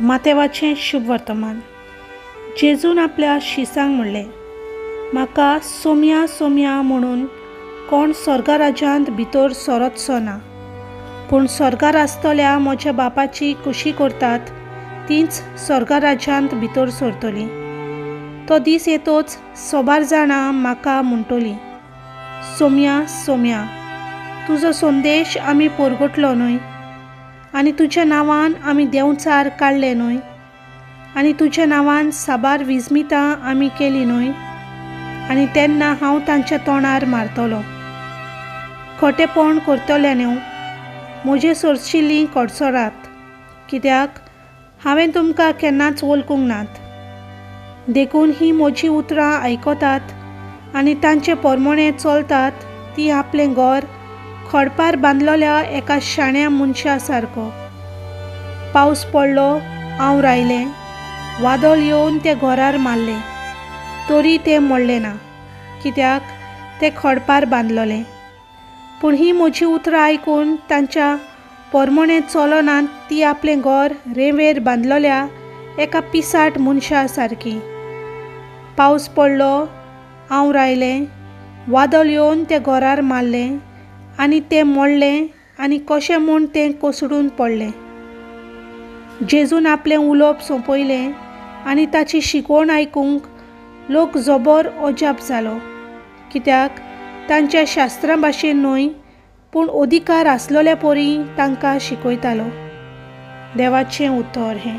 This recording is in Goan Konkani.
मातेवाचें शुभ वर्तमान. जेजून आपल्या शिसांक म्हणलें, म्हाका सोम्या सोम्या म्हणून कोण स्वर्गा राज्यांत भितर सरतसो ना, पूण स्वर्गार आसतल्या म्हज्या बापाची खुशी करतात तींच स्वर्गा राज्यांत भितर सरतलीं. तो दीस येतोच सोबार जाणां म्हाका म्हणटलीं, सोम्या सोम्या, तुजो संदेश आमी परगटलो न्हय, आनी तुज्या नांवान आमी देंवचार काडले न्हय, आनी तुज्या नांवान साबार विजमितां आमी केलीं न्हय? आनी तेन्ना हांव तांच्या तोंडार मारतलो, खोटेपण करतल्या न्हू, म्हजे सरशिल्लीं कडसरात, कित्याक हांवें तुमकां केन्नाच वळखूंक नात. देखून हीं म्हजीं उतरां आयकतात आनी तांचे पोरमोणे चलतात ती आपलें घर खडपार बांदलेल्या एका शाण्या मनशा सारको. पावस पडलो, हांव रायलें, वादळ येवन तें घरार मारलें, तरी तें मोडलें ना, कित्याक तें खडपार बांदलेलें. पूण हीं म्हजीं उतरां आयकून तांच्या पोरमोणे चलनात ती आपलें घर रेंवेर बांदलेल्या एका पिसाट मनशा सारकी. पावस पडलो, हांव रायलें, वादळ येवन तें घरार मारलें आनी तें मोडलें आनी कशें म्हूण तें कोसळून पडलें. जेजून आपलें उलोवप सोंपयलें आनी ताची शिकवण आयकूंक लोक जबर अजाप जालो, कित्याक तांच्या शास्त्रां भाशेन न्हय पूण अधिकार आसलेल्या परी तांकां शिकयतालो. देवाचें उतर हें.